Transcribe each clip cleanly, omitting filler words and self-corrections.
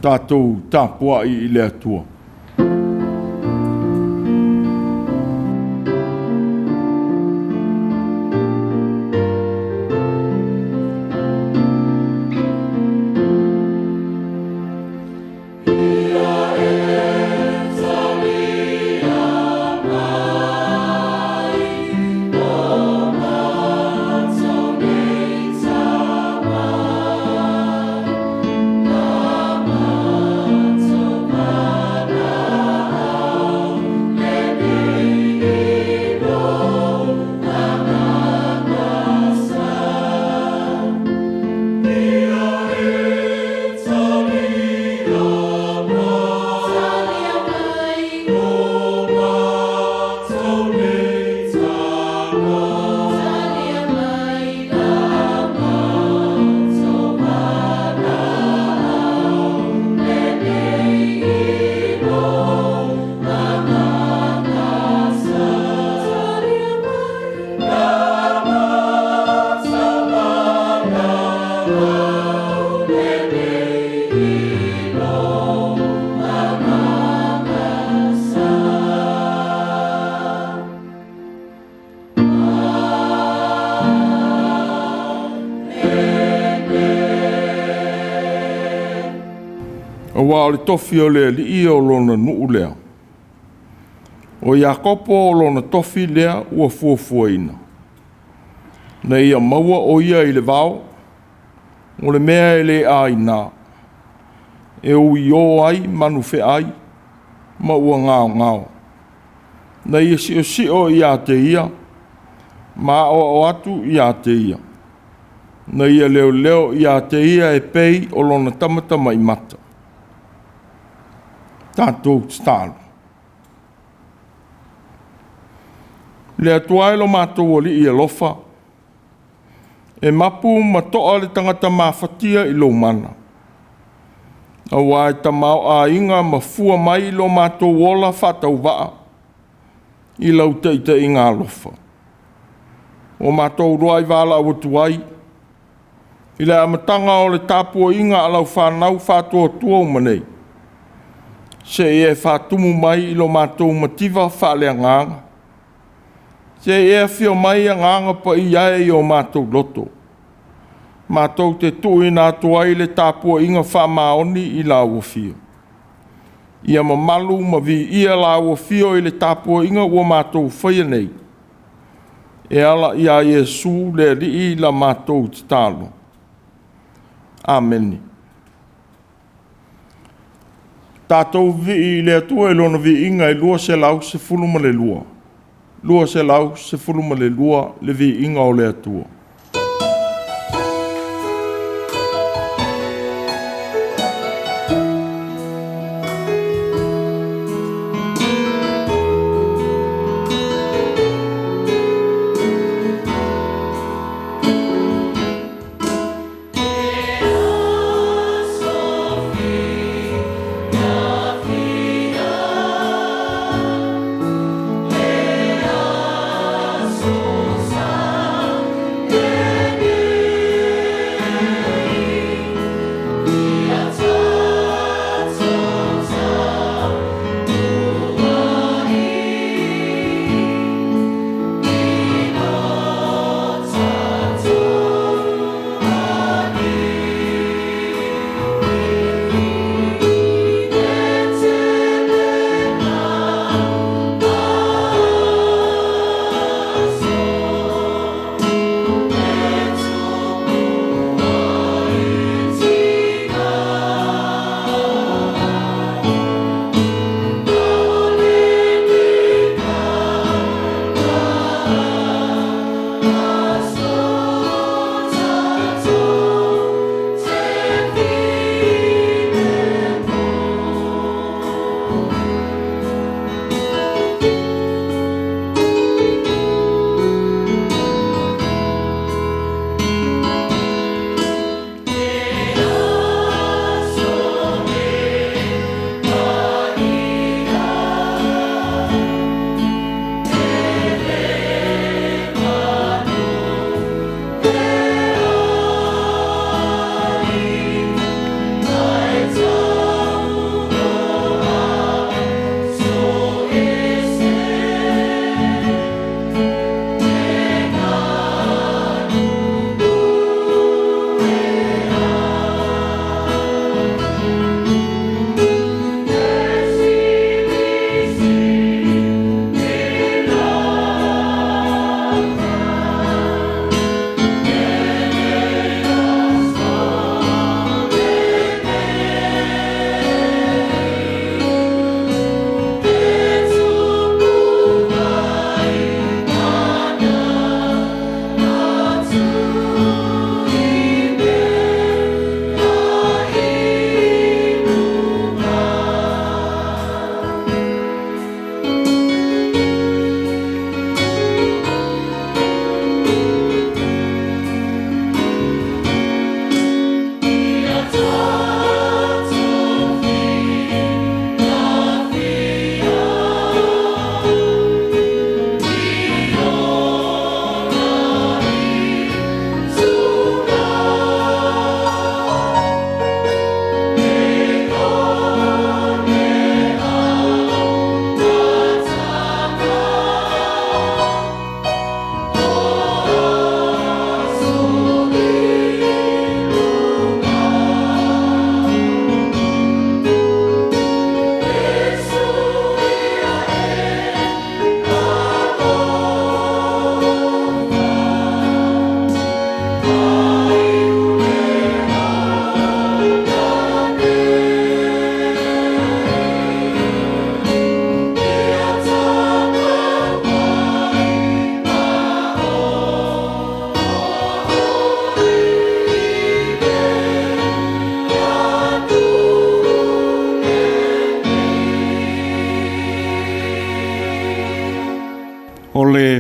Tatou tapuai i le Atua. Aua o le tofi o le Alii o lona nuu lea. O Iakopo o lona tofi lea ua fuafuaina, ina ia maua o ia i le vao, o le mea e le aina, e uio ai manufeai ma ua gaogao, ina ia siosio ia te ia ma aoao atu ia te ia, ina ia leoleo ia te ia e pei o lona tamatamaimata. Tatou tatalo. Le Atua e lo matou Alii alofa, e mapu ma toa le tagata mafatia i lou mana, aua e tamaoaiga ma fua mai lo matou ola faatauvaa i lau taitaiga alofa. Ua matou uluai valaau atu ai i le amataga o le tapuaiga a lau fanau faatuatua uma nei, seia e faatumu mai i lo matou mativa faaleagaga, seia e afio mai Agaga Paia e i o matou loto, matou te tuuina atu ai le tapuaiga faamaoni i lau afio. Ia mamalu ma viia lau afio i le tapuaiga ua matou faia nei, e ala ia Iesu le Alii la matou tatalo. Amene. Tatou vivii i le Atua i Lona viiga e 212, 212 le viiga o le Atua. E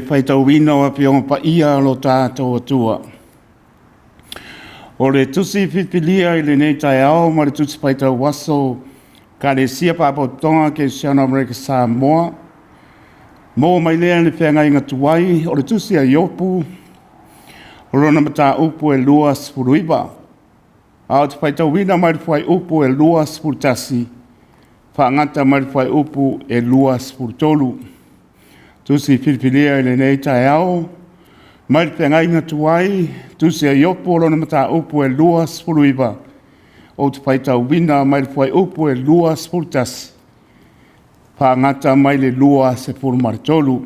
faitauina o Afioga Paia a lo tatou Atua. O le tusi filifilia i lenei taeao ma le tusi faitau aso Ekalesia Faapotopotoga Kerisiano Amerika Samoa, maua mai lea i le feagaiga tuai o le tusi a Iopu, o lona mataupu e 29. Ae ou te faitauina mai le fuaiupu e 21 faagata mai le fuaiupu e 23. Tusi filifilia i lenei taeao mai le feagaiga tuai, tusi a Iopu o lona mataupu e 29, ou te faitauina mai le fuaiupu e 21 faagata mai le 23.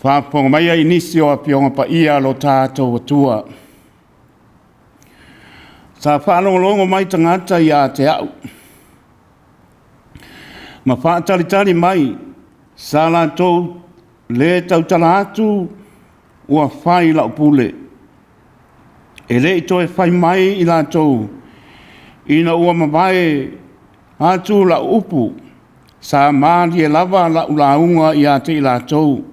Faafofoga maia i nisi o Afioga Paia a lo tatou Atua. Sa faalogologo mai tagata ia te au ma faatalitali mai, sa latou le tautala atu ua fai lau pule. E le i toe fai mai i latou ina ua mavae atu lau upu, sa malie lava lau lauga ia te i latou.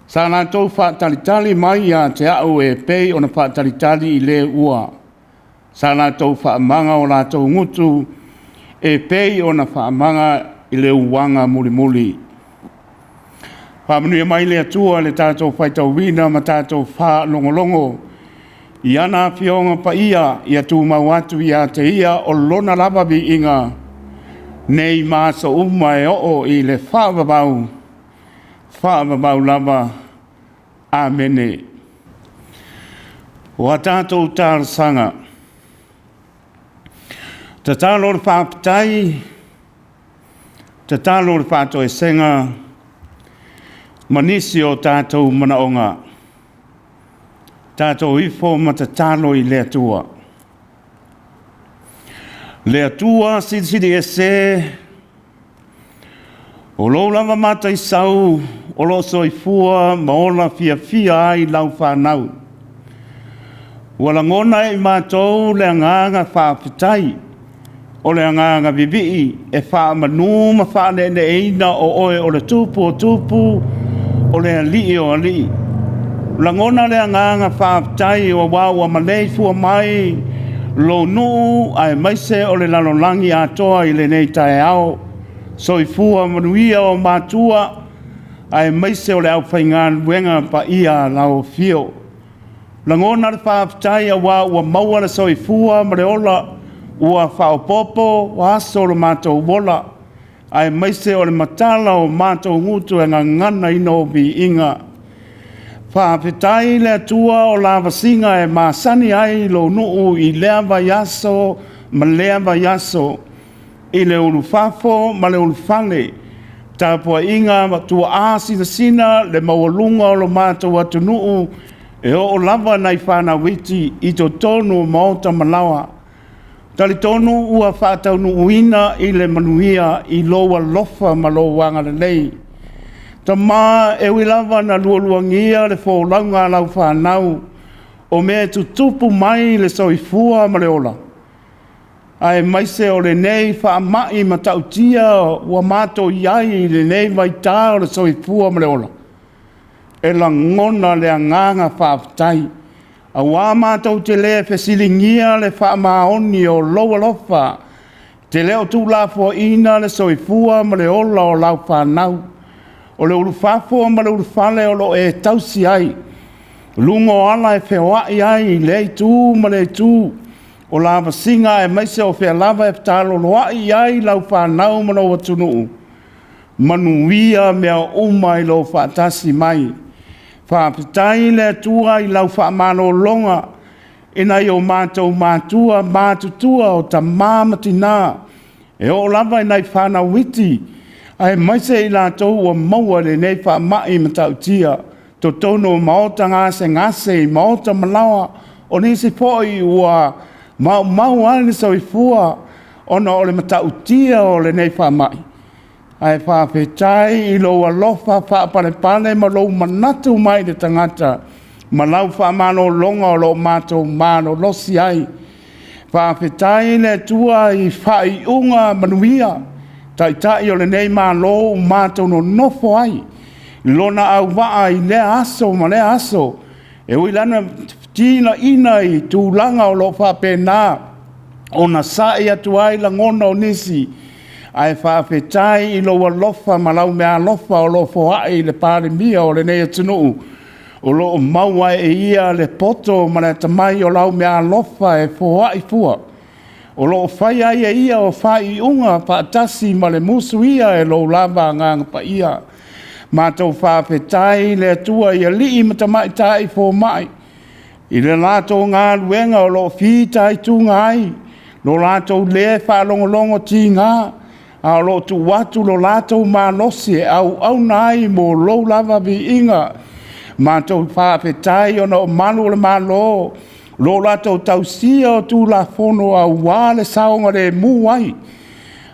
Sa latou faatalitali mai ia te au e pei ona faatalitali i le ua. Sa latou faamaga o latou gutu e pei ona faamaga i le uaga mulimuli. Faamanuia mai le Atua i le tatou faitauina ma tatou faalogologo i ana Afioga Paia ia tumau atu ia te Ia o Lona lava viiga nei ma aso uma e oo i le faavavau, faavavau lava. Amene. O a tatou talosaga, tatalo o le faafetai, tatalo o le faatoesega ma nisi o tatou manaoga. Tatou ifo ma tatalo i le Atua. Le Atua Silisili Ese, o lou lava mataisau o lo o soifua ma ola fiafia ai lau fanau. Ua lagona e i matou le agaga faafetai, o le agaga vivii e faamanu ma faaneeneeina o oe o le Tupu o Tupu, o le Alii o Alii. Lagona le agaga faafetai aua ua maleifua mai lou nuu aemaise o le lalolagi atoa i lenei taeao. Soifua manuia o matua aemaise o le aufaigaluega paia a lau afio. Lagona le faafetai aua ua maua le soifua ma le ola, ua faaopoopo aso o lo matou ola, aemaise o le matala o matou gutu e gagana ou viiga. Faafetai i le Atua o lavasiga e masani ai lou nuu i lea vaiaso ma lea vaiaso, i le ulufafo ma le ulufale, tapuaiga tuaa sinasina le maualuga o lo matou atunuu e oo lava nai fanau iti i totonu o maota ma laoa. Talitonu ua faataunuuina i le manuia i lou alofa ma lou agalelei. Tama e ui lava ina lualuagia le folauga a lau fanau, o mea e tutupu mai le soifua ma le ola, aemaise o lenei faamai matautia ua matou i ai i lenei vaita o le soifua ma le ola, e lagona le agaga faafetai, aua matou te le fesiligia le faamaoni o lou alofa, e te le o tuulafoaiina le soifua ma le ola o lau fanau. O le ulufafo ma le ulufale o lo o e tausi ai, o luga o ala e feoai ai i lea itu ma lea itu, o lavasiga aemaise o fea lava e fetaaloloai ai lau fanau ma lou atunuu, manuia mea uma i lou faatasi mai. Faafetai i le Atua i lau faamalologa i nai o matou matua matutua o tama ma tina, e oo lava i nai fanau iti, aemaise i latou ua maua i lenei faamai matautia, totonu o maota gasegase i maota ma laoa, o nisi foi ua maumau ai le soifua ona o le matautia o lenei faamai. Ae faafetai i lou alofa faapalepale ma lou manatu mai i le tagata ma lau faamalologa o lo o matou malolosi ai. Faafetai i le Atua i faaiuga manuia, Taitai o lenei Malo ua matou nonofo ai. lona auvaa i lea aso ma lea aso, e ui lana tinaina i tulaga o lo o faapena ona sa'i atu ai lagona o nisi, ae faafetai i lou alofa ma lau meaalofa o lo o foai i le Palemia o lenei atunuu, o lo o maua e ia le poto ma le atamai o lau meaalofa e foai fua. O lo o faia ai e ia o faaiuga faatasi ma le musuia e lou lava Agaga Paia. Matou faafetai i le Atua i alii ma tamaitai fomai i le latou galuega o lo o fitaituga ai, lo latou le faalogologo tiga, a o lo o tuu atu lo latou malosi e auauna ai mo lou lava viiga. Matou faafetai ona o malu o le Malo o lo o latou tausia o Tulafono aua le saogalemu ai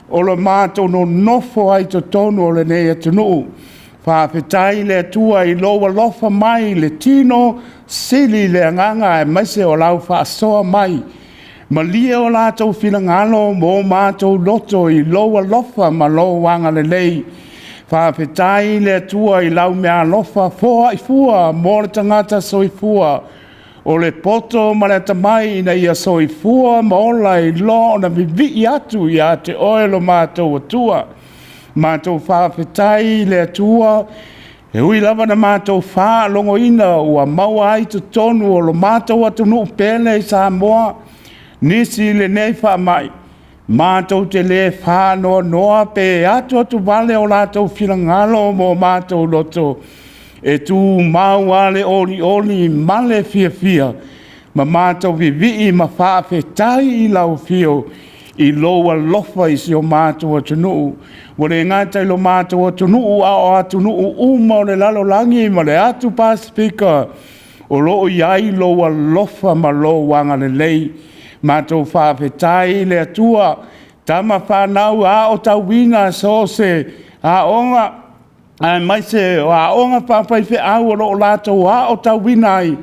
o le matou nonofo ai i totonu o lenei atunuu. Faafetai i le Atua i lou alofa mai i le tino, sili le agaga aemaise o lau faasoa mai. Malie o latou finagalo ma o matou loto i lou alofa ma lou agalelei. Faafetai i le Atua i lau meaalofa foai fua mo le tagata soifua, o le poto ma le atamai ina ia soifua ma ola i lo ona vivii atu ia te oe lo matou Atua. Matou faafetai i le Atua, e ui lava ina matou faalogoina ua maua ai i totonu o lo matou atunuu pele i Samoa nisi i lenei faamai, matou te le faanoanoa pe atuatuvale o latou finagalo ma o matou loto, e tumau lava le olioli ma le fiafia, ma matou vivii ma faafetai i lau afio i lou alofa i si o matou atunuu. Ua le gata i lo matou atunuu, a o atunuu uma o le lalolagi ma le atu Pasefika, o lo o i ai lou alofa ma lou agalelei. Matou faafetai i le Atua, tama fanau aotauina so o se aoga aemaise o aoga faafaifeau o lo o latou aotauina ai,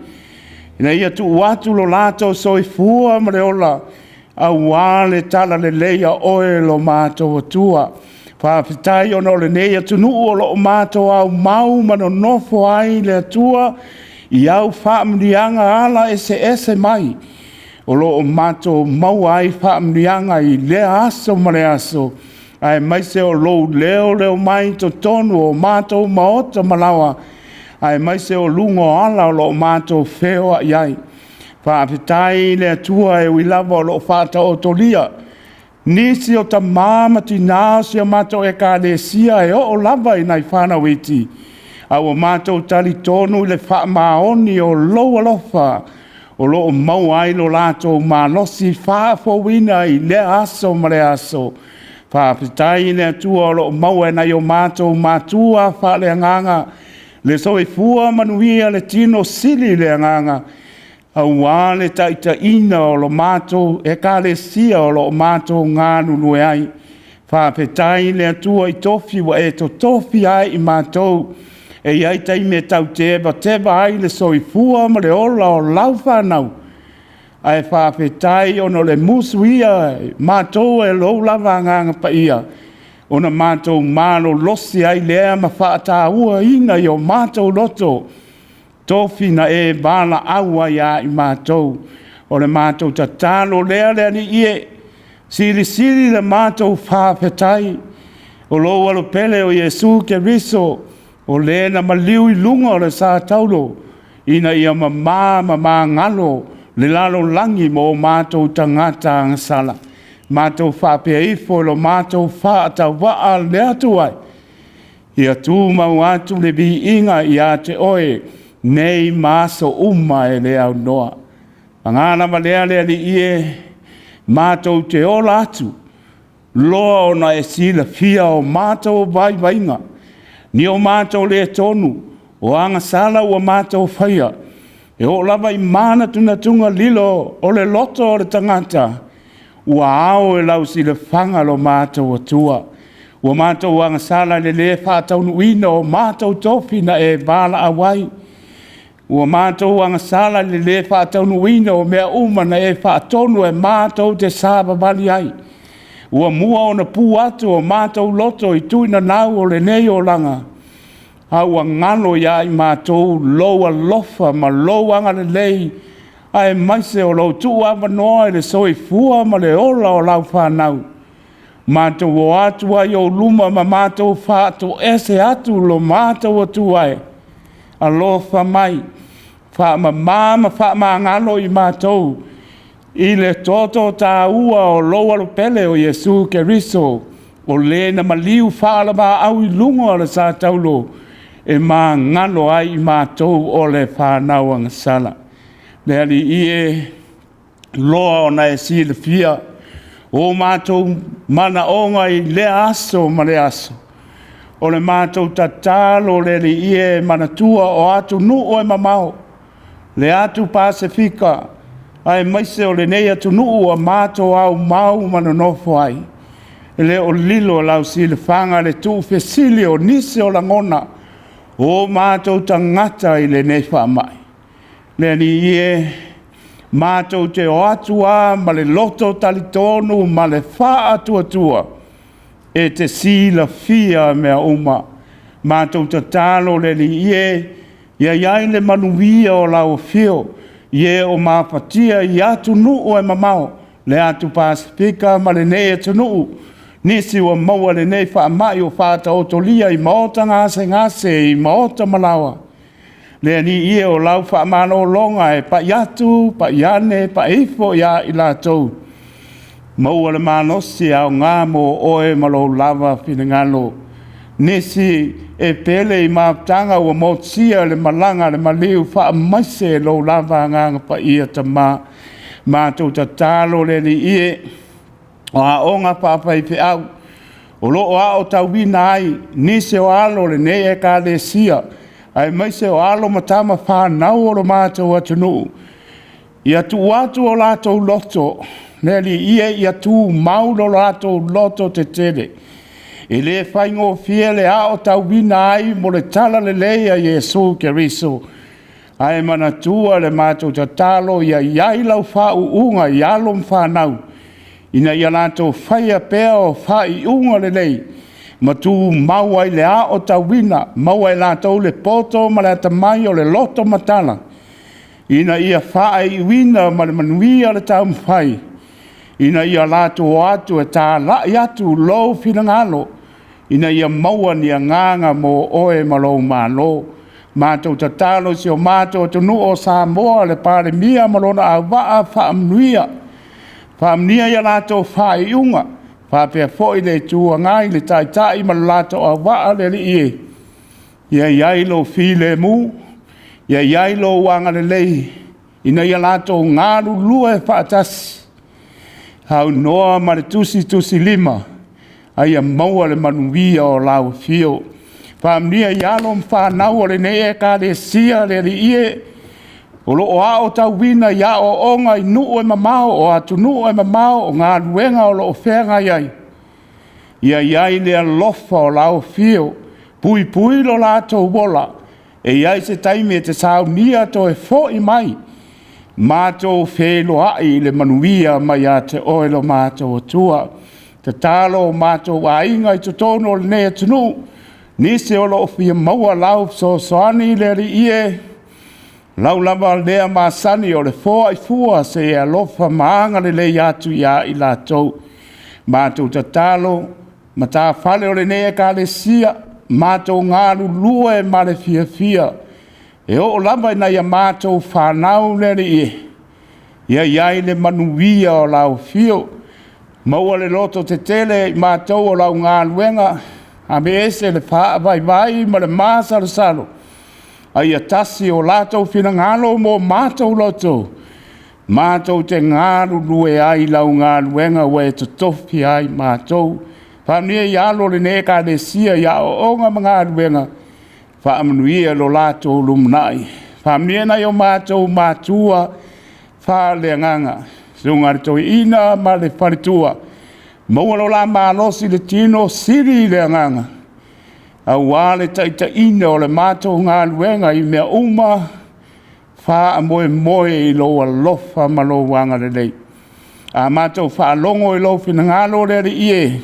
ina ia tuu atu lo latou soifua ma le ola aua le talalelei a oe lo matou Atua. Faafetai ona o lenei atunuu o lo o matou aumau ma nonofo ai le Atua i au faamanuiaga ala eseese mai, o lo o matou maua ai faamanuiaga i lea aso ma lea aso, aemaise o lou leoleo mai i totonu o matou maota ma laoa, aemaise o luga o ala o lo o matou feoai ai. Faafetai i le Atua e ui lava o lo o faataotolia nisi o tama ma tina o si a matou Ekalesia e oo lava i nai fanau iti, a ua matou talitonu i le faamaoni o lou alofa o lo o maua ai lo latou malosi faafouina i lea aso ma lea aso. Faafetai i le Atua o lo o maua e nai o matou matua faaleagaga le soifua manuia le tino sili le agaga aua le taitaiina o le matou Ekalesia o lo o matou galulue ai. Faafetai i le Atua i tofi ua e tofia ai i matou, e i ai taimi e tau tevateva ai le soifua ma le ola o lau fanau, ae faafetai ona o le musuia e matou e lou lava Agaga Paia, ona matou malolosi ai lea ma faatauaina i o matou loto tofi na e valaau ai ia i matou. O le matou tatalo lea le Alii e, silisili la matou faafetai, o lou Alo pele o Iesu Keriso, o le na maliu i luga o le sa taulo ina ia mama ma magalo le lalolagi ma o matou tagata agasala. Matou faapea ifo i lo matou faatauvaa le atu ai, ia tumau atu le viiga ia te oe nei ma aso uma e le aunoa. Paga lava lea le Alii e, matou te ola atu loa ona e silafia o matou vaivaiga, ni o matou le tonu, o agasala ua matou faia, e oo lava i manatunatuga lilo o le loto o le tagata, ua ao i lau silafaga lo matou Atua. Ua matou agasala i le le faataunuuina o matou tofi na e valaau ai, ua matou agasala i le le faataunuuina o mea uma na e faatonu e matou te savavali ai. Ua mua ona pu atu o matou loto i tuinanau o lenei olaga. A ua galo ia i matou lou alofa ma lou agalelei, aemaise o lou tuuavanoa i le soifua ma le ola o lau fanau. Matou o atu ai i ou luma ma matou faatoese atu lo matou Atua e, alofa mai, faamama ma faamagalo i matou i le toto taua o lou Alopele o Iesu Keriso, o le na maliu faalavaau i luga o le sa taulo e magalo ai i matou o le fanau agasala. Le Alii e, loa ona e silafia o matou manaoga i lea aso ma lea aso, o le matou tatalo le Alii e, manatua o atunuu e mamao, le atu Pasefika, aemaise o lenei atunuu ua matou aumau ma nonofo ai. E le o lilo lau silafaga le tuufesili o nisi o lagona o matou tagata i lenei faamai. Le Alii e, matou te o atu lava ma le loto talitonu ma le faatuatua e te silafia mea uma. Matou tatalo le Alii e, ia i ai le manuia o lau afio i e o mafatia i atunuu e mamao, le atu Pasefika ma lenei atunuu, nisi ua maua i lenei faamai o faataotolia i maota gasegase, i maota ma laoa. Le Alii e, o lau faamalologa e pai atu, pai ane, pai ifo ia i latou, maua le malosi e aoga mo oe ma lou lava finagalo. Nisi e pele i mafutaga ua motusia le malaga a le maliu, faamaise lou lava Agaga Paia Tama. Matou tatalo le Alii e, o aoga faafaifeau o lo o aotauina ai nisi o alo o lenei Ekalesia, aemaise o alo ma tama fanau o lo matou atunuu, ia tuu atu o latou loto, le Alii e, ia tumau lo latou loto tetele. E le faigofie le aotauina ai mo le talalelei a Iesu Keriso, ae manatua le matou tatalo ia i ai lau faauuga i alo ma fanau, ina ia latou faia pea o faaiuga lelei ma tumau ai le aotauina, maua e latou le poto ma le atamai o le loto matala, ina ia faaiuina ma le manuia le taumafai, ina ia latou o atu e talai atu lou finagalo, ina ia maua ni agaga mo oe ma lou Malo. Matou tatalo i si o matou atunuu o Samoa, le Palemia ma lona auvaa, faamanuia. Faamanuia ia latou faaiuga, faapea foi le Itu Agai, le Taitai ma le latou auvaa, le Alii e, ia i ai lou filemu, ia i ai lou agalelei, ina ia latou galulue faatasi, aunoa ma le tusitusilima, a ia maua le manuia o lau afio. Faamanuia i alo ma fanau o lenei Ekalesia, le Alii e, o lo o aotauina i aoaoga i nuu e mamao, o atunuu e mamao, o galuega o lo o feagai ai, ia i ai le alofa o lau afio, puipui lo latou ola, e i ai se taimi e te saunia toe foi mai, matou feiloai i le manuia mai ia te oe lo matou Atua. Tatalo o matou aiga i totonu o lenei atunuu, nisi o lo o fia maua lau fesoasoani le Alii e, lau lava lea masani o le foai fua se i alofa ma agalelei atu ia i latou. Matou tatalo, matafale o lenei Ekalesia, matou galulue ma le fiafia, e oo lava ina ia matou fanau le Alii e, ia i ai le manuia o lau afio. Maua le loto tetele i matou o lau galuega, aveese le faavaivai ma le masalosalo, a ia tasi o latou finagalo mo matou loto, matou te galulue ai i lau galuega ua e tofia ai matou. Faamanuia i alo o lenei Ekalesia i aoaoga ma galuega, faamanuia i lo latou lumanai. Faamanuia nai o matou matua faaleagaga, susuga i le Toeaina ma le faletua, maua lo la malosi i le tino, sili le agaga, aua le taitaiina o le matou galuega i mea uma, faamoemoe i lou alofa ma lou agalelei. A matou faalogo i lou finagalo le Alii e,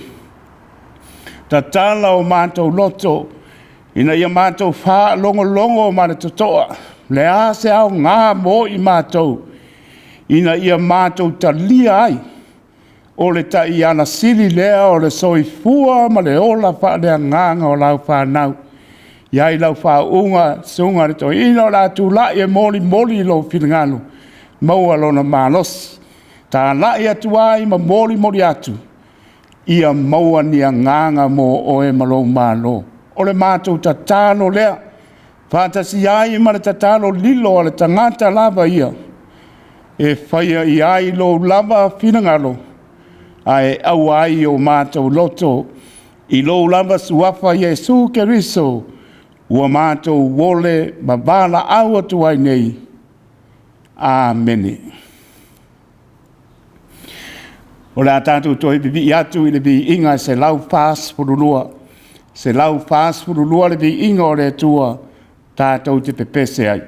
tatala o matou loto. Ina ia matou faalogologo ma le totoa, o le a se aoga mo i matou ina ia matou talia ai o le taiala sili lea o le soifua ma le ola faaleagaga o lau fanau. E i ai lau faauuga, le susuga i le toeaina o le a tulai e molimoli lou finagalo, maua lona malosi, talai atu ai ma molimoli atu, ia maua ni agaga mo oe ma lou Malo. O le matou tatalo lea, faatasi ai ma le tatalo lilo a le tagata lava ia, e faia i ai lou lava finagalo, ae aua ai o matou loto i lou lava Suafa Iesu Keriso ua matou ole ma valaau atu ai nei. Amene. O le a tatou toe vivii atu i le viiga e 142, 142 le viiga o le Atua tatou te pepese ai.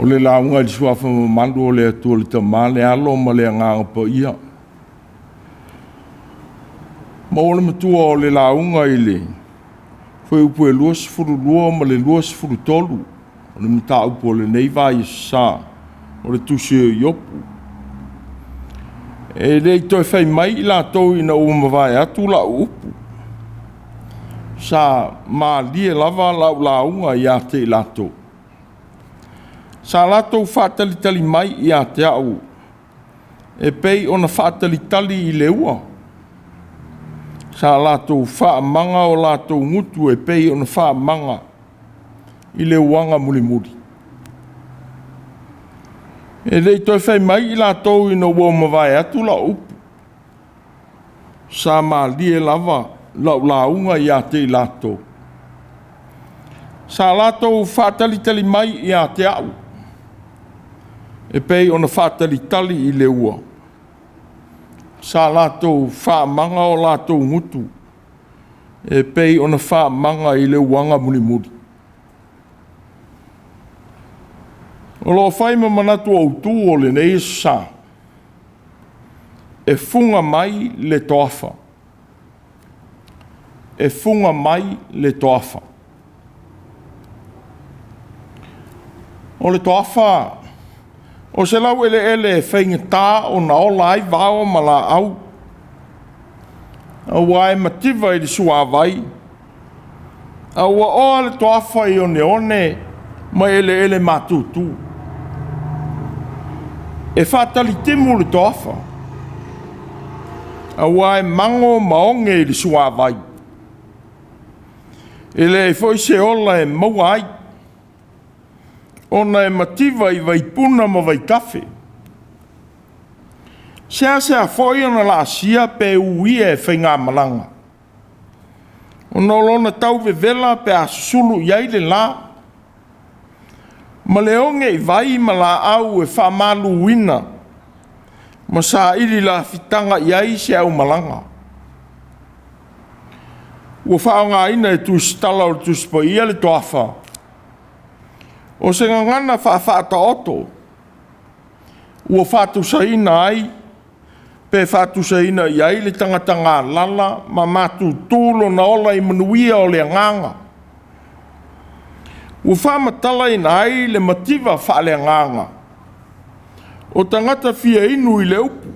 O le lauga i le suafa mamalu o le Atua le Tama, le Alo ma le Agaga Paia. Maua le matua o le lauga i le fuaiupu e 22 ma le 23 o le mataupu o lenei vaiaso sa o le tusi o Iopu. E le i toe fai mai i latou ina ua mavae atu lau upu. Sa malie lava lau lauga ia te i latou. Sa latou faatalitali mai ia te au, e pei ona faatalitali i le ua. Sa latou faamaga o latou gutu e pei ona faamaga i le uaga mulimuli. E le i toe fai mai i latou ina ua mavae atu lau upu. Sa malie lava lau lauga ia te i latou. Sa latou faatalitali mai ia te au, e pei ona faatalitali i le ua. Sa latou faamaga o latou gutu, e pei ona faamaga i le uaga mulimuli. O lo o fai ma manatu autu o lenei aso sa, e fuga mai le toafa. E fuga mai le toafa. O le toafa, o se laueleele e faigata ona ola ai vao ma laau, aua e mativa i le suavai, a ua oa le toafa i oneone ma eleele matutu. E faatalitimu le toafa, aua e mago ma oge i le suavai. E leai foi se ola e maua ai, ona e mativa i vaipuna ma vaitafe. Seasea foi ona laasia pe uia e faigamalaga, ona o lona tau vevela pe a susulu i ai le la, ma le oge i vai ma laau e faamaluina ma saili lafitaga i ai se aumalaga. Ua faaaogaina e tusitala o le Tusi Paia le toafa, o se gagana faafaataoto ua faatusaina ai pe faatusaina i ai le tagata galala ma matutu lona ola i manuia o le agaga. Ua faamatalaina ai le mativa faaleagaga o tagata fia inu i le upu,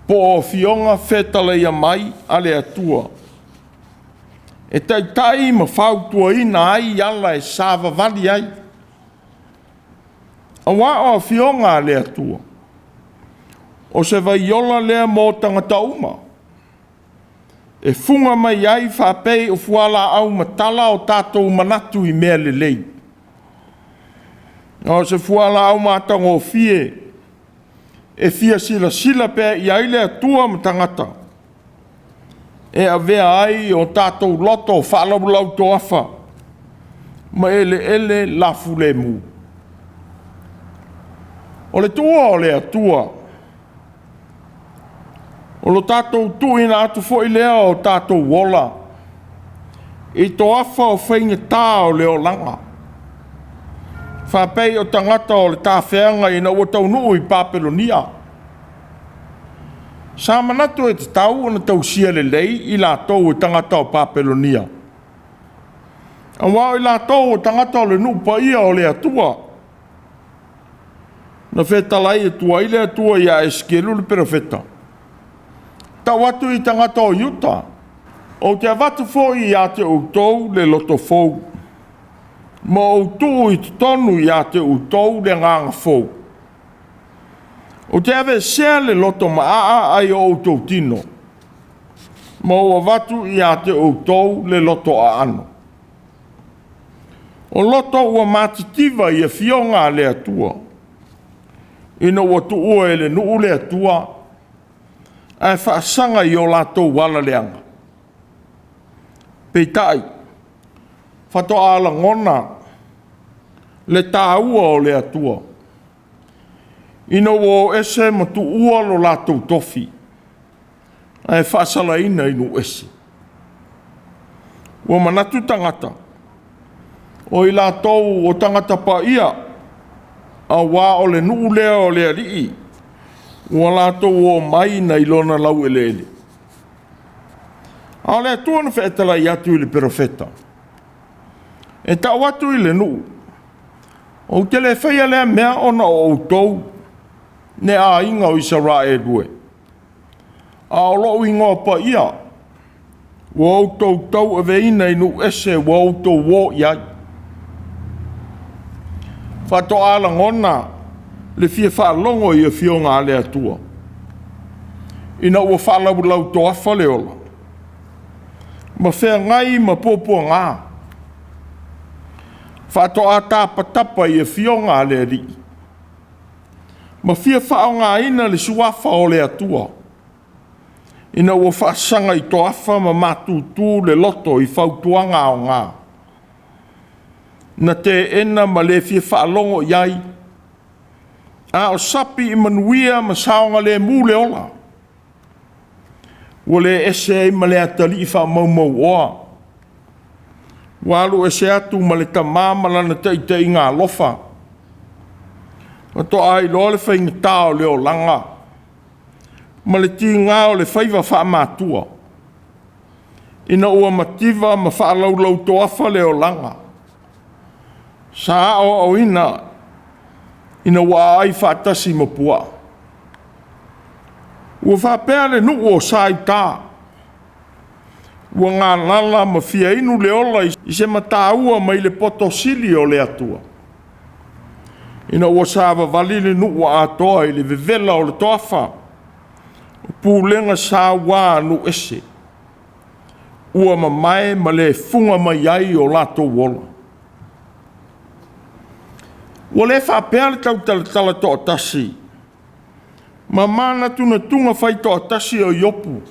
po o afioga fetalaia mai a le Atua, e taitai ma fautuaina ai ala e savavali ai. Aua o afioga a le Atua, o se vaiola lea mo tagata uma, e fuga mai ai faapei o fualaau matala o tatou manatu i mea lelei. O se fualaau matagofie e fia silasila pea i ai le Atua ma tagata, e avea ai o tatou loto faalaulautoafa ma eleele lafulemu. O le tuua o le Atua, o lo tatou tuuina atu foi lea o tatou ola i toafa o faigata o le olaga, faapei o tagata o le tafeaga ina ua taunuu i Papelonia. Sa manatu e tatau ona tausia lelei i latou e tagata o Papelonia, aua o i latou o tagata o le nuu paia o le Atua. Na fetalai atu ai le Atua ia Esekielu le perofeta, tau atu i tagata o Iuta, ou te avatu foi ia te outou le loto fou, ma ou tuu i totonu ia te outou le agaga fou. Ou te aveesea le loto maaa ai o outou tino, ma ou avatu ia te outou le loto aano. O loto ua matitiva i afioga a le Atua, ina ua tuua e le nuu le Atua, ae faasaga i o latou ala leaga. Peitai, faatoa lagona le taua o le Atua, ina ua o ese ma tuua lo latou tofi, ae faasalaina i nuu ese. Ua manatu tagata, o i latou o tagata paia, aua o le nuu lea o le Alii, ua latou o mai nai lona laueleele. A o le Atua na feetalai atu i le perofeta, e tau atu i le nuu, ou te le faia lea mea ona o outou, ne aiga o Isaraelu e, a o lou igoa paia, Ua outou tauaveina i nuu ese ua outou o i ai. Faatoa lagona le fia faalogo i afioga a le Atua, ina ua faalaulau toafa le ola, ma feagai ma puapuaga. Faatoa tapatapa i afioga a le Alii, ma fia faaaogaina le suafa o le Atua, ina ua faasaga i toafa ma matutu le loto i fautuaga aoga, na teena ma le fia faalogo i ai, a o sapi i manuia ma saogalemu le ola. Ua le ese ai ma le atalii faamaumauoa, ua alu ese atu ma le tama ma lana taitaiga alofa. Faatoa iloa le faigata o le olaga ma le tiga o le faiva faamatua, ina ua mativa ma faalaulau toafa le olaga sa aoaoina ina ua aai faatasi ma puaa. Ua faapea le nuu o Sa i uta, ua galala ma fia inu le ola i se mataua mai le poto sili o le Atua, ina ua savavali le nuu atoa i le vevela o le toafa, o pulega saua a nuu ese, ua mamae ma le fuga mai ai o latou ola. Ua le faapea le tautalatala toatasi ma manatunatuga fai toatasi o Iopu,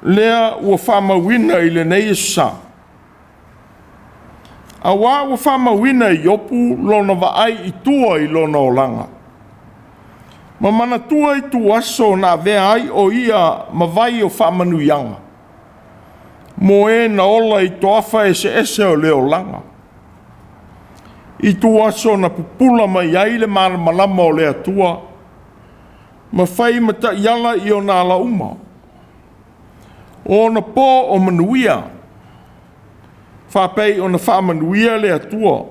lea ua faamauina i lenei aso sa. Auā ua faamauina e Iopu lona vaai i tua i lona olaga, ma manatua ituaso na avea ai o ia ma vai o faamanuiaga mo e na ola i toafa eseese o le olaga, ituaso na pupula mai ai le malamalama o le Atua ma fai ma taiala i ona ala uma, o ona po o manuia, faapei ona faamanuia le Atua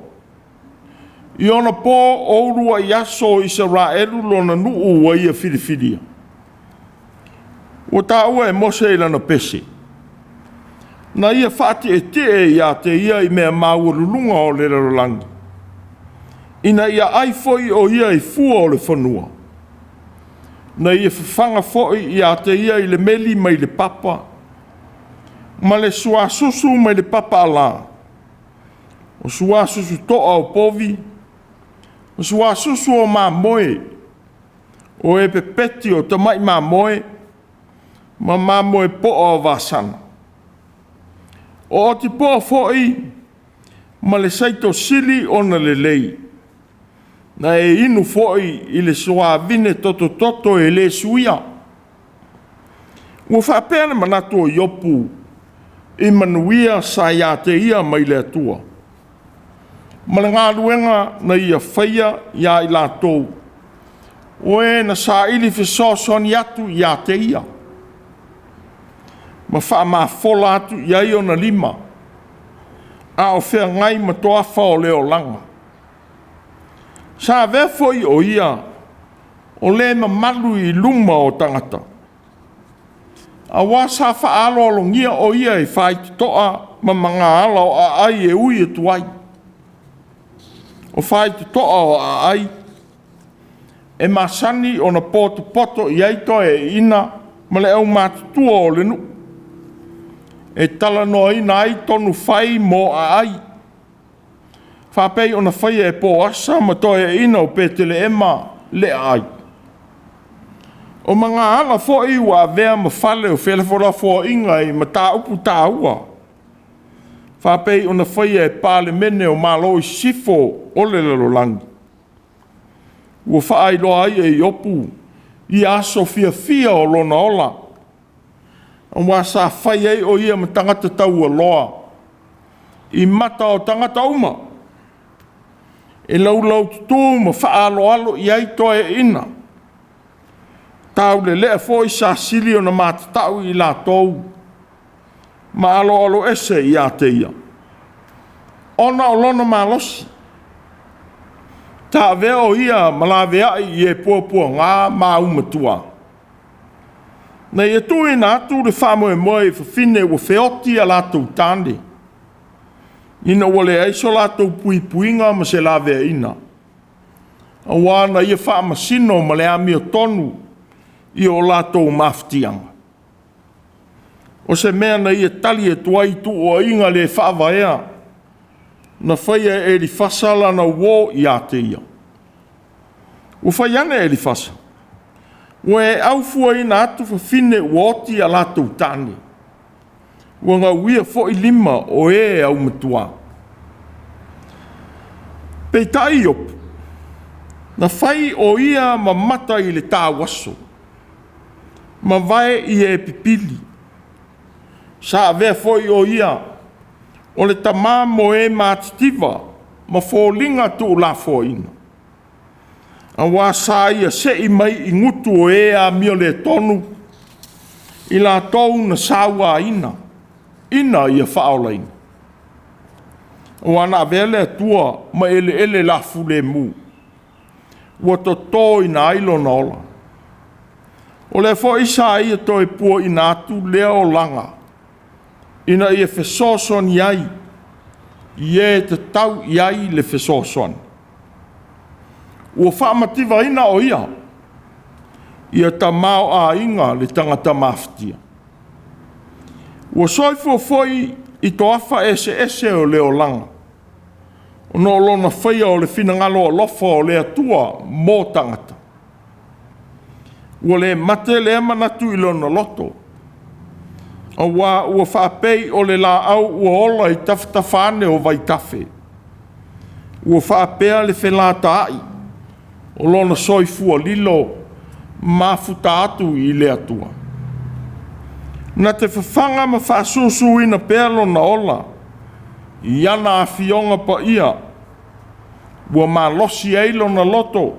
i ona po o uluai aso o Isaraelu lona nuu ua ia filifilia. Ua taua e Mose i lana pese, na ia faatietie ia te ia i mea maualuluga o le lalolagi, ina ia ai foi o ia i fua o le fanua, na ia fafaga foi ia te ia i le meli mai le papa, ma le suasusu mai le papaalā, o suasusu toa o povi, o suasusu o mamoe, o e pepeti o tamai mamoe, ma mamoe poa o Vasana. O otipoa foi ma le saito sili ona lelei, na e inu foi i le suavine totototo e le suia. Ua faapea le manatu o Iopu i manuia sa ia te ia mai le Atua, ma le galuega na ia faia ia i latou o e na saili fesoasoani atu ia te ia, ma faamafola atu i ai ona lima, a o feagai ma toafa o le olaga. Sa avea foi o ia o le mamalu i luma o tagata, auā sa faaaloalogia o ia i faitotoa ma magaala o aai e ui atu ai. O faitotoa o aai e masani ona potopoto i ai toeaiina ma le aumatutua o le nuu, e talanoaina ai tonu fai mo aai, faapei ona faia e Poasa ma toeaiina o Peteleema le aai. O magaala foi ua avea ma fale o felafolafoaiga i mataupu taua, faapei ona faia e Palemene o Malo i Sisifo o le lalolagi. Ua faailoa ai e Iopu ia aso fiafia o lona ola, aua sa fai ai o ia ma tagata taualoa i mata o tagata uma, e laulaututu ma faaaloalo i ai toeaiina, taulelea foi sa sili ona matatau i latou ma aloaloese ia te ia, ona o lona malosi. Sa avea o ia ma laveai i e puapuaga ma aumatua, Na ia tuuina atu le faamoemoe i fafine ua feoti a latou tane, ina ua leai so latou puipuiga ma se laveaiina, auā na ia faamasino ma le amiotonu i o latou mafatiaga. O se mea na ia tali atu ai i tuuaiga le faavaea na faia e Elifasa lana uo ia te ia. Ua fai ane Elifasa, “Ua e aufuaina atu fafine ua oti a latou tane, ua gauia foi lima o e aumatua.” Peitai Iopu, na fai o ia ma mata i le tauaso, ma vae i e pipili. Sa avea foi o ia o le tama mo e matitiva ma foliga tuulafoaina, auā sa ia se'i mai i gutu o e amioletonu i latou na sauaina, ina ia faaolaina. Aua na avea le Atua ma eleele lafulemu, ua totoina ai lona ola. O lea foi sa ia toe puaina atu lea olaga, ina ia fesoasoani ai i e tatau i ai le fesoasoani. Ua faamativaina o ia, ia tamaoaiga le tagata mafatia. Ua soifua foi i toafa eseese o le olaga, ona o lona faia o le finagalo alofa o le Atua mo tagata. Ua le mate lea manatu i lona loto, auā ua faapei o le laau ua ola i tafatafa ane o vaitafe, ua faapea le felataai o lona soifua lilo mafuta atu i le Atua. Na te fafaga ma faasusuina pea lona ola i ana afioga paia, ua malosi ai lona loto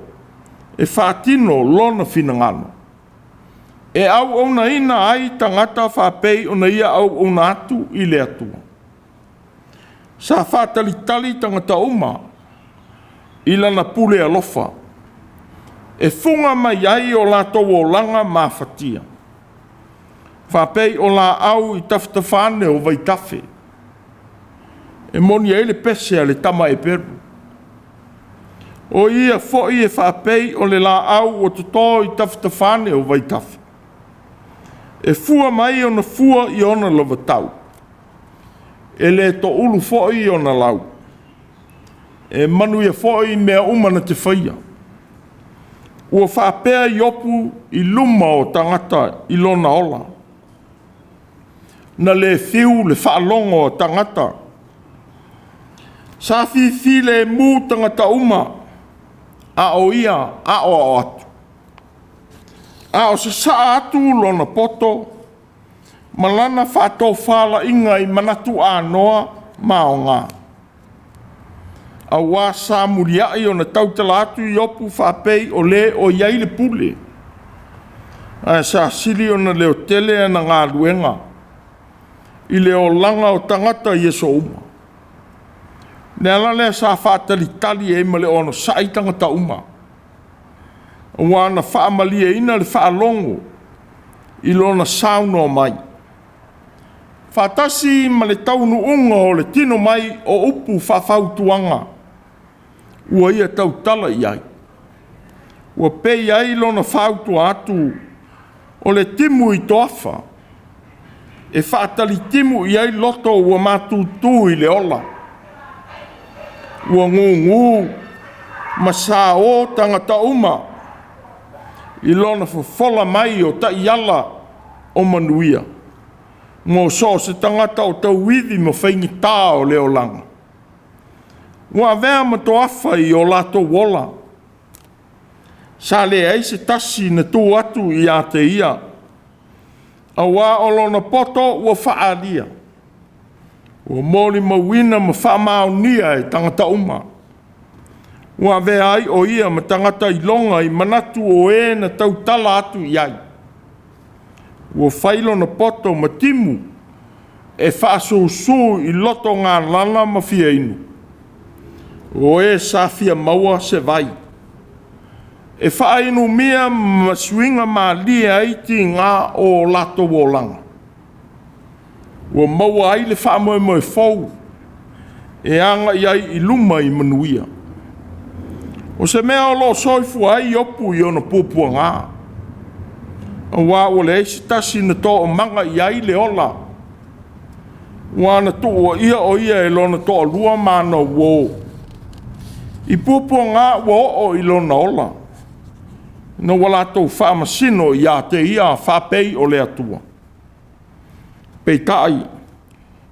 e faatino lona finagalo, e auaunaina ai tagata faapei ona ia auauna atu i le Atua. Sa faatalitali tagata uma i lana pule alofa, e fuga mai ai o latou olaga mafatia, faapei o laau i tafatafa ane o vaitafe. E moni ai le pese a le tama Eperu. O ia foi e faapei o le laau ua toto i tafatafa ane o vaitafe, e fua mai ona fua i ona lava tau, e le toulu foi ona lau, e manuia foi mea uma na te faia. Ua faapea Iopu i luma o tagata i lona ola, na le fiu le faalogo a tagata. Sa fifilemu tagata uma, a o ia aoao atu. A o sasaa atu lona poto ma lana faatofalaiga i manatu anoa ma aoga. Auā sa muliai ona tautala atu Iopu faapei o le o i ai le pule, ae sa sili ona leotele ana galuega i le olaga o tagata i aso uma. O le ala lea sa faatalitali ai ma le onosai tagata uma, auā na faamalieina le faalogo i lona saunoa mai, faatasi ma le taunuuga o le tino mai o upu faafautuaga ua ia tautala i ai. Ua pei ai lona fautua atu o le timu i toafa, e faatalitimu i ai loto ua matutu i le ola. Ua gugu ma sao tagata uma i lona fofola mai o taiala o manuia mo so o se tagata o tauivi ma faigata o le olaga. Ua avea ma toafa i o latou ola, sa leai se tasi na tu atu ia te ia, auā o lona poto ua faaalia, ua molimauina ma faamaonia e tagata uma. Ua avea ai o ia ma tagata iloga i manatu o e na tautala atu i ai. Ua fai lona poto ma timu e faasusu i lotogalala ma fiainu, o e sa fia maua se vai. E faainumia ma suiga malie ai tiga o o latou olaga. Ua maua ai le faamoemoe fou e agai ai i luma i manuia. O se mea o lo o soifua ai Iopu i ona puapuaga, aua ua leai se tasi na toomaga i ai le ola, ua na tuuaia o ia e lona toalua ma ana uo, i puapuaga ua oo i lona ola, ina ua latou faamasino ia te ia faapei o le Atua. Peitai,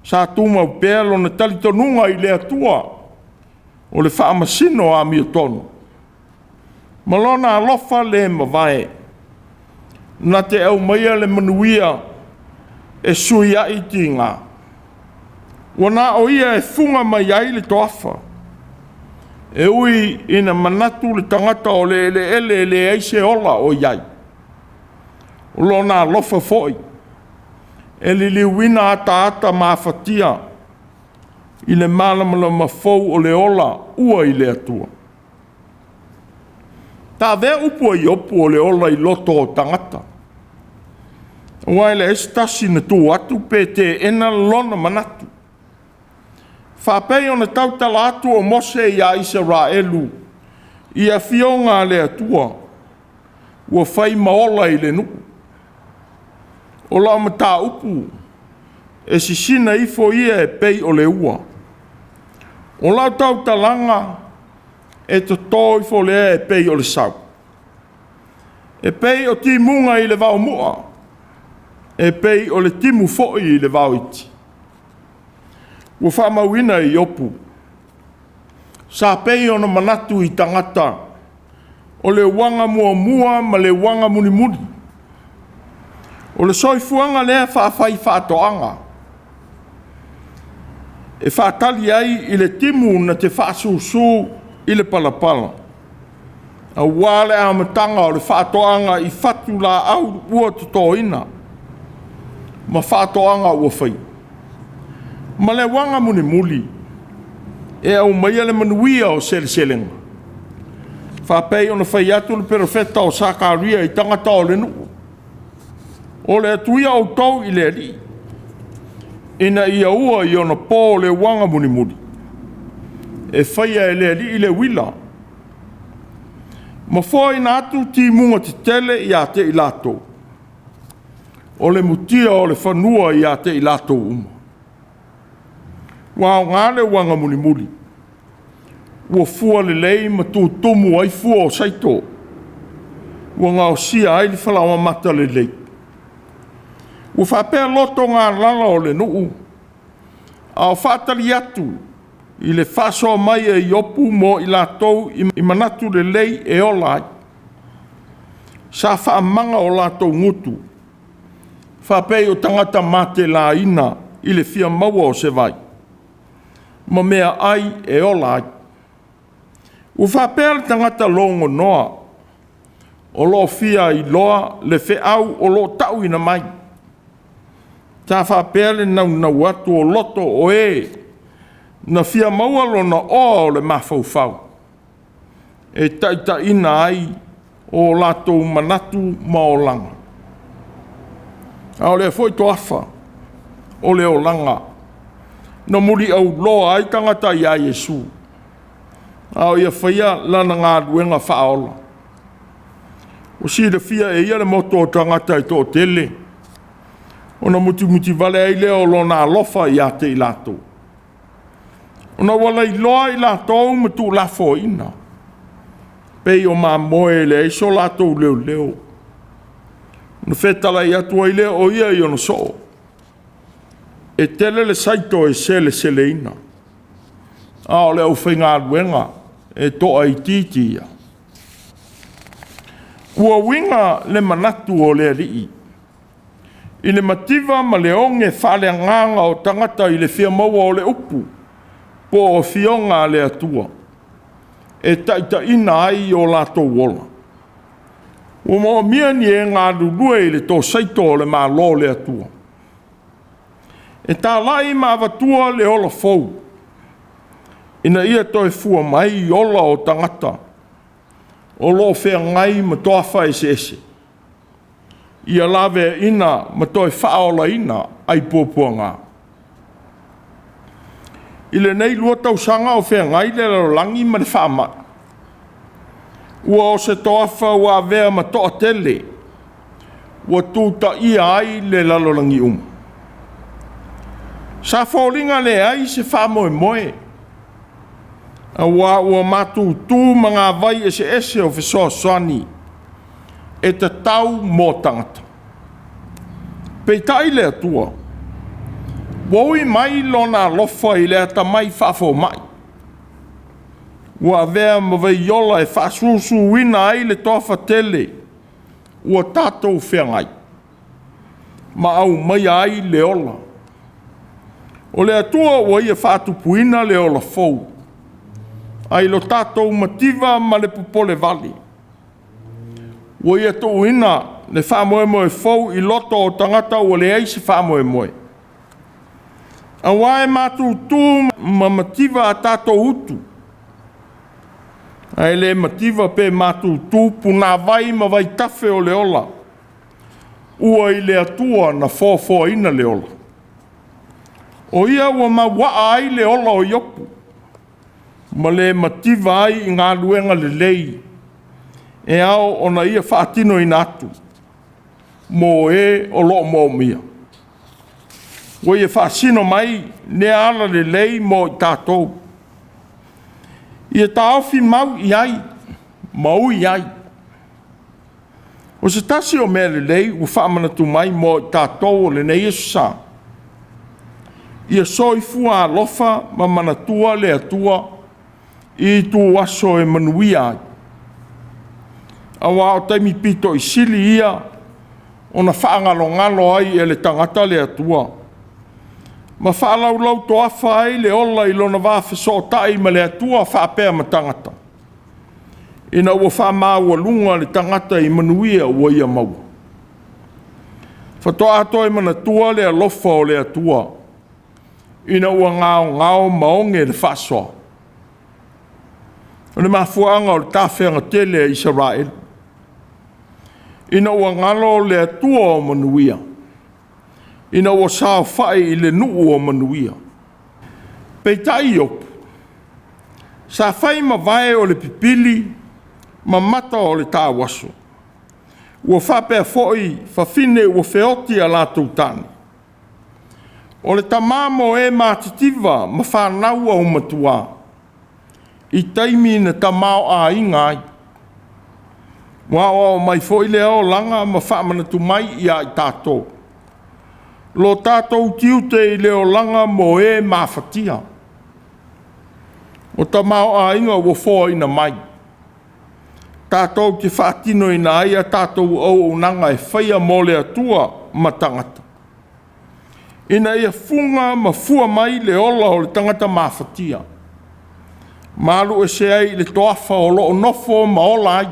sa tumau pea lona talitonuga i le Atua o le faamasino amiotonu, ma lona alofa le mavae, na te aumaia le manuia e sui ai tiga. Ua na o ia e fuga mai ai le toafa, e ui ina manatu le tagata o le eleele e leai se ola o i ai. O lona alofa foi e liliuina ataata mafatia i le malamalama fou o le ola ua i le Atua. Taavea upu a Iopu o le ola i loto o tagata, aua e leai se tasi na tu atu pe teena lona manatu. Faapei ona tautala atu o Mose ia Isaraelu i afioga a le Atua, ua fai ma ola i le nuu. O lau mataupu e sisina ifo ia e pei o le ua. O lau tautalaga e toto ifo lea e pei o le sau. E pei o timuga i le vaomu'a, e pei o le timu foi i le vaoiti. Ua faamauina e Iopu, sa pei ona manatu i tagata o le uaga muamua ma le uaga mulimuli. O le soifuaga lea faafaifaatoaga, e faatali ai i le timu na te faasusu i le palapala, aua le amataga o le faatoaga i fatulaau ua totoina ma faatoaga ua faia. Ma le uaga mulimuli e aumaia le manuia o seleselega, faapei ona fai atu le perofeta o Sakaria i tagata o le nuu, o le atu ia outou i le Alii, ina ia ua i ona po le uaga mulimuli, e faia e le Alii le uila, ma foaina atu timuga tetele ia te i latou, o le mutia o le fanua ia te i latou uma. Ua aoga le uaga mulimuli, ua fua lelei ma tutumu ai fua o saito, ua gaosia ai le falaoamata lelei. Ua faapea loto galala o le nuu, a o faatali atu i le faasoa mai a Iopu mo i latou i manatu lelei e ola ai. Sa faamaga o latou gutu, faapei o tagata matelaina i le fia maua o se vai, ma meaai e ola ai. Ua faapea le tagata logonoa, o lo o fia iloa le feau o lo o tauina mai. Sa faapea le naunau atu o loto o e na fia maua lona oa o le mafaufau, e taitaiina ai o latou manatu ma olaga. A o lea foi toafa o le olaga na muliauloa ai tagata ia Iesu, a o ia faia lana galuega faaola. Ua silafia e ia le moto o tagata e toatele, ona mutimutivale ai lea o lona alofa ia te i latou. Ona ua lailoa i latou ma tuulafoaiina, pei o mamoe e leai so latou leoleo. Ona fetalai atu ai lea o ia i ona soo, e tele le saito e seleseleina, a o le aufaigaluega e toaitiiti ia. Ua uiga le manatu o le Alii i le mativa ma le oge faaleagaga o tagata i le fia maua o le upu po o afioga a le Atua e taitaiina ai o latou ola. Ua moomia ni e galulue i le tosaito o le Malo o le Atua, e talai ma avatua le ola fou, ina ia toe fua mai ola o tagata. o lo o feagai ma toafa eseese, ia laveaina ma toe faaolaina ai puapuaga. I lenei 2 tausaga o feagai le lalolagi ma le faamai, ua o se toafa ua avea ma toatele ua tutaia ai le lalolagi uma. Sa foliga leai se faamoemoe, aua ua matutu magavai eseese o fesoasoani e tatau mo tagata. Peitai le Atua, ua ui mai lona alofa i le atamai faafomai, ua avea ma vaiola e faasusuina ai le toafa tele ua tatou feagai, ma aumaia ai le ola. O le Atua ua Ia faatupuina le ola fou, ai lo tatou mativa ma le popolevale. Ua Ia tuuina le faamoemoe fou i loto o tagata ua leai se faamoemoe. Aua e matutu ma mativa a tatou utu, ae le mativa pe matutu punavai ma vaitafe o le ola, ua i le Atua na foafoaina le ola. O ia ua mauaa ai le ola o Iopu, ma le mativa ai i galuega lelei, e ao ona ia faatinoina atu mo e o lo o moomia. Ua ia faasino mai lea ala lelei mo i tatou, ia taofi mau i ai ma ui ai. O se tasi o mea lelei ua faamanatu mai mo i tatou o lenei aso sa, ia soifua alofa ma manatua le Atua i ituaso e manuia ai. Aua o taimi pito i sili ia ona faagalogalo ai e le tagata le Atua, ma faalaulau toafa ai le ola i lona va fesootai ma le Atua faapea ma tagata, ina ua faamaualuga le tagata i manuia ua ia maua. Faatoa toe manatua le alofa o le Atua, ina ua gaogao ma oge le faasoa. O le mafuaaga o le tafeaga tele a Isaraelu, ina ua galo le Atua o manuia, ina ua saofai i le nuu o manuia. Peitai Iopu, sa fai ma vae o le pipili ma mata o le tauaso, ua faapea foi fafine ua feoti a latou tane. O le tama mo e matitiva ma fanau aumatua, i taimi na tamaoaiga ai. Ua aoao mai foi lea olaga ma faamanatu mai ia i tatou lo tatou tiute i le olaga mo e mafatia. O tamaoaiga ua foaina mai, tatou te faatinoina ai a tatou auaunaga e faia mo le Atua ma tagata, ina ia fuga ma fua mai le ola o le tagata mafatia, ma alu ese ai i le toafa o lo o nofo ma ola ai.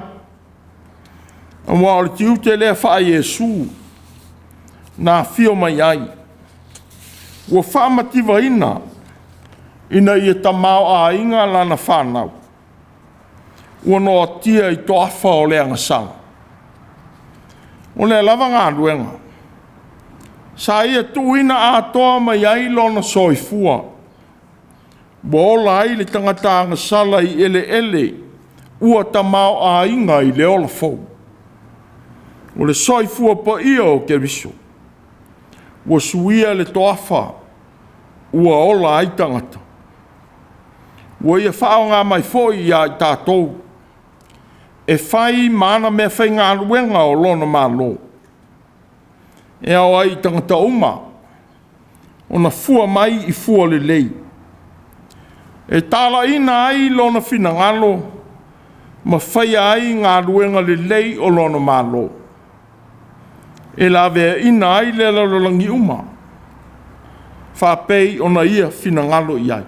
Aua o le tiute lea faa-Iesu na afio mai ai, ua faamativaina ina ia tamaoaiga lana fanau, ua noatia i toafa o le agasala. O lea lava galuega, sa ia tuuina atoa mai ai lona soifua, ua ola ai le tagata agasala i eleele ua tamaoaiga i le ola fou. O le soifua paia o Keriso ua suia le toafa ua ola ai tagata. Ua ia faaaoga mai foi ia i tatou e fai ma ana meafaigaluega o lona Malo, e ao ai i tagata uma ona fua mai i fua lelei, e talaiina ai lona finagalo ma faia ai galuega lelei o lona Malo, e laveaina ai le lalolagi uma, faapei ona ia finagalo i ai.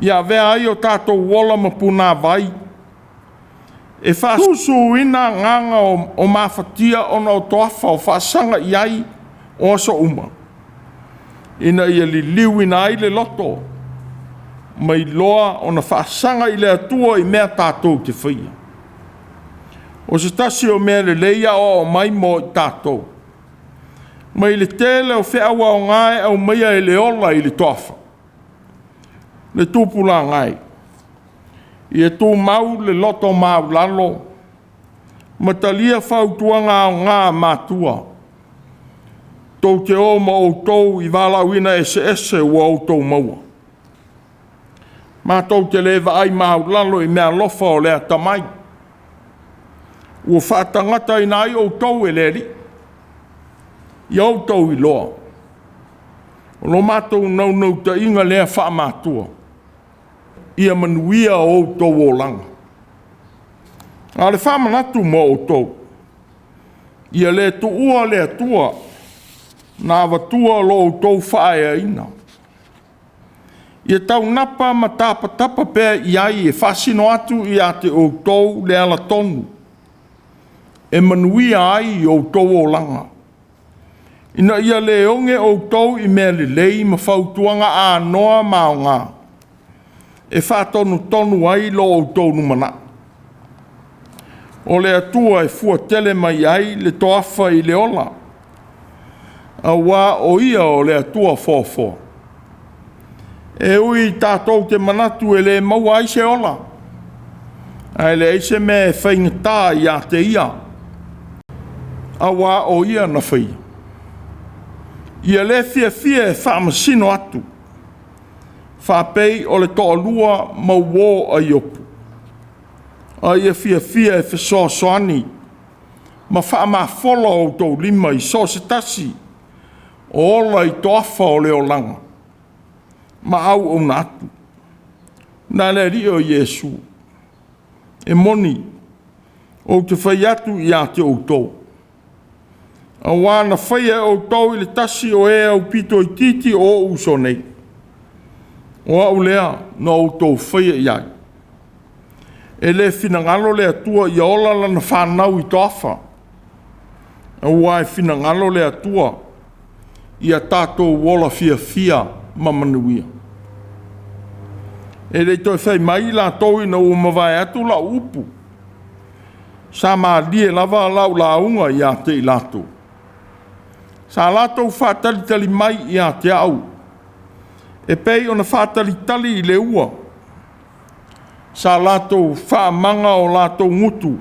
Ia avea ai o tatou ola ma punavai, e faasusuina agaga o mafatia ona o toafa o faasaga i ai o aso uma, ina ia liliuina ai le loto, ma iloa ona faasaga i le Atua i mea tatou te faia. O se tasi o mea lelei aoao mai mo i tatou, mai le tele o feau aoga e aumaia e le ola i le toafa, le tupulaga e, ia tumau le loto maualalo ma talia fautuaga aoga a matua, tou te o ma outou i valaauina eseese ua outou maua. Matou te le vaai maualalo i meaalofa o le atamai, ua faatagataina ai outou e le Alii. Ia outou iloa, o lo matou naunautaiga lea faamatua, ia manuia outou olaga. A o le faamanatu mo outou, ia le tuua le Atua na avatua lo outou faaeaina. Ia taunapa ma tapatapa pea i ai e faasino atu ia te outou le alatonu e manuia ai outou olaga, ina ia le oge outou i mea lelei ma fautuaga anoa ma aoga e faatonutonu ai lo outou lumanai. O le Atua e fua tele mai ai le toafa i le ola, aua o Ia o le Atua foafoa. E ui tatou te manatu e le maua ai se ola, ae leai se mea e faigata ia te Ia, aua o Ia na faia. Ia le fiafia e faamasino atu, faapei o le toalua ma uo a Iopu, a ia fiafia e fesoasoani ma faamafola outou lima i so o se tasi o ola i toafa o le olaga ma auauna atu. Na le Alii o Iesu, e moni, ou te fai atu ia te outou, aua na faia e outou i le tasi o e aupito itiiti o ou uso nei, o au lea na outou faia i ai. E le finagalo le Atua ia ola lana fanau i toafa, aua e finagalo le Atua ia tatou ola fiafia ma manuia. E le i toe fai mai i latou ina ua mavae atu lau upu, sa malie lava lau lauga ia te i latou. Sa latou faatalitali mai ia te au, e pei ona faatalitali i le ua. Sa latou faamaga o latou gutu,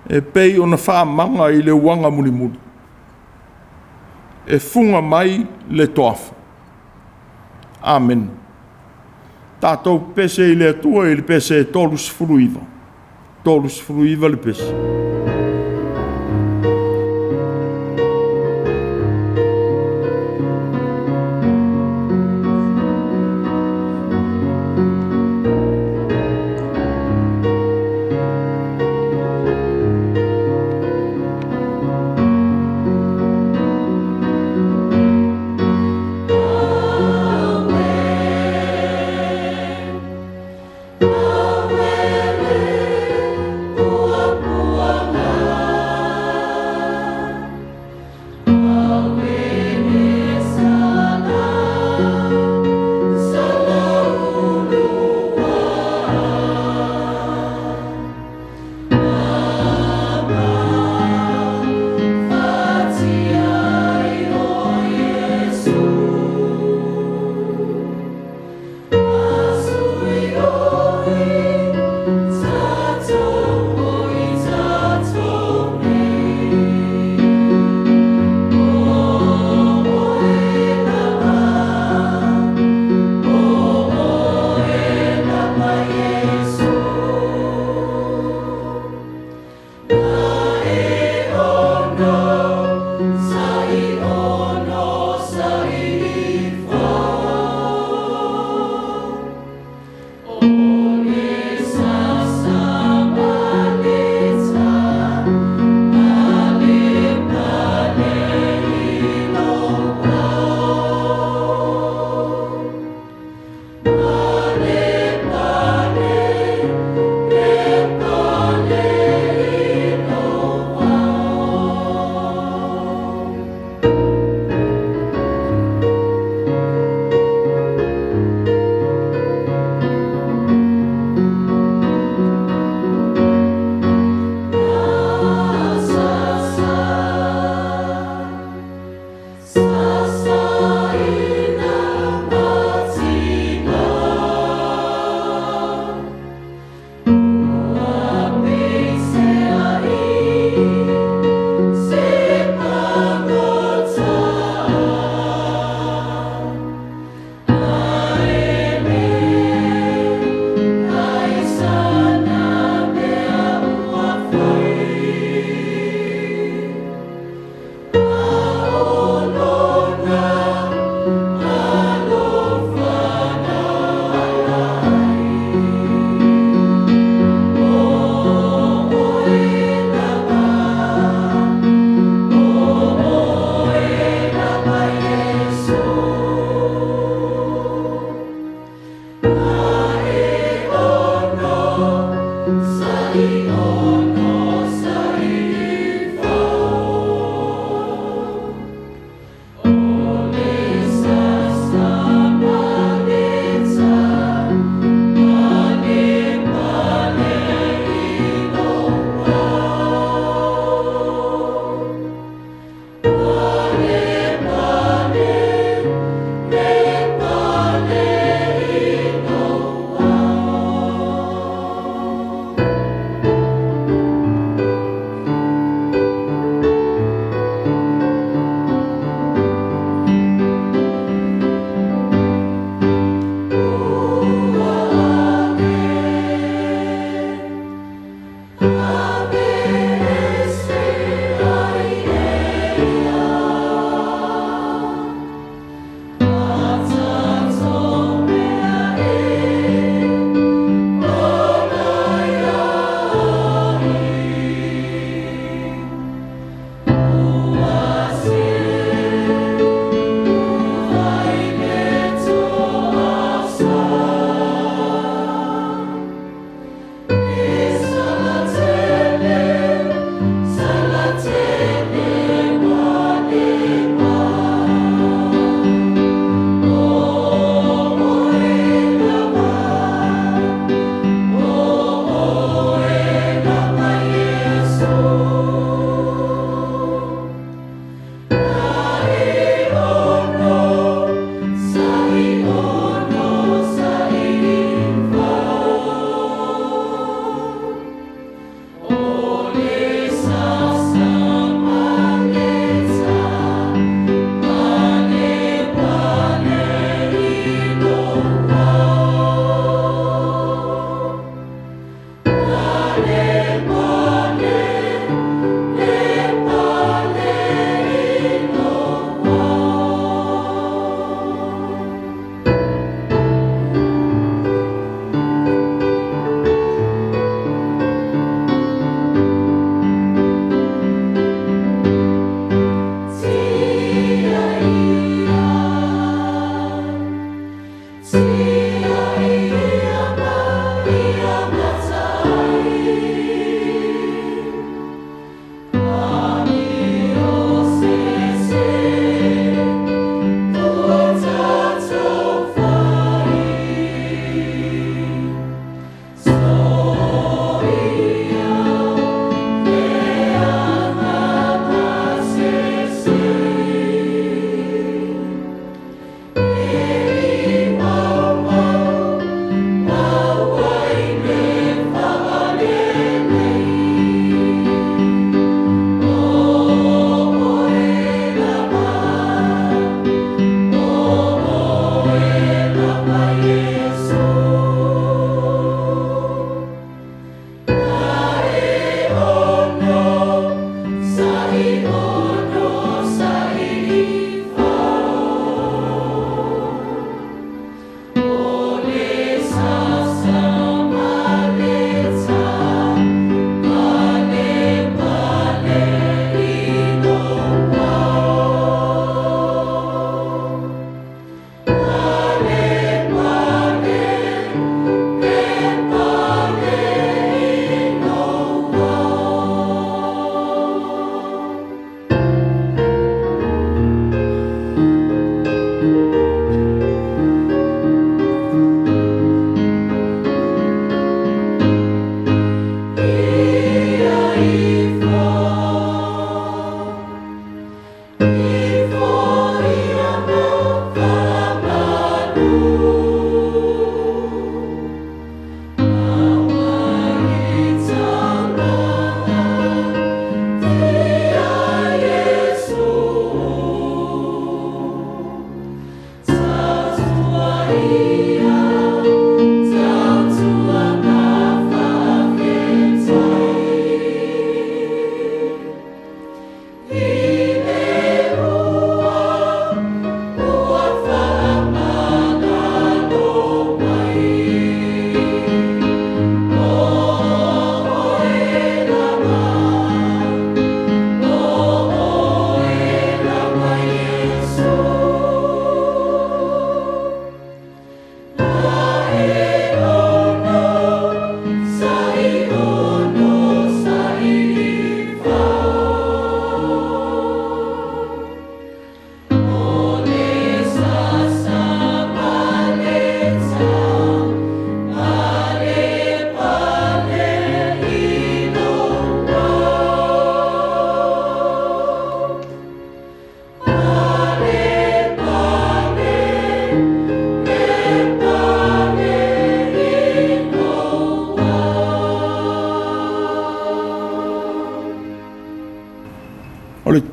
e pei ona faamaga i le uaga mulimuli, e fuga mai le toafa. Amene. Tatou pese i le Atua i le pese 39, 39 le pese.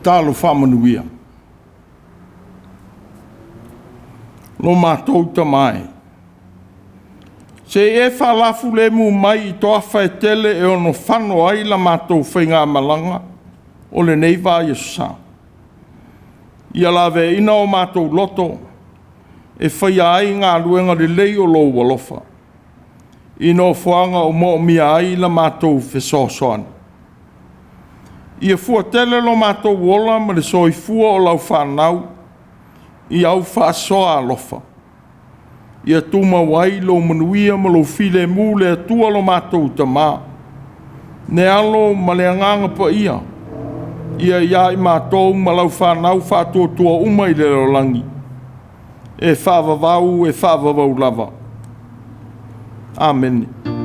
Tatalo faamanuia. Lo matou Tama e, se i e faalafulemu mai i toafa e tele e ono fano ai la matou faigamalaga o lenei vaiaso sa. Ia laveaina o matou loto e faia ai galuega lelei o lou alofa, i nofoaga o moomia ai la matou fesoasoani. Ia fuatele lo matou ola ma le soifua o lau fanau i au faasoa alofa. Ia tumau ai lou manuia ma lou filemu le Atua lo matou Tama, le Alo ma le Agaga Paia, ia i ai matou ma lau fanau faatuatua uma i le lalolagi, e faavavau e faavavau lava. Amene.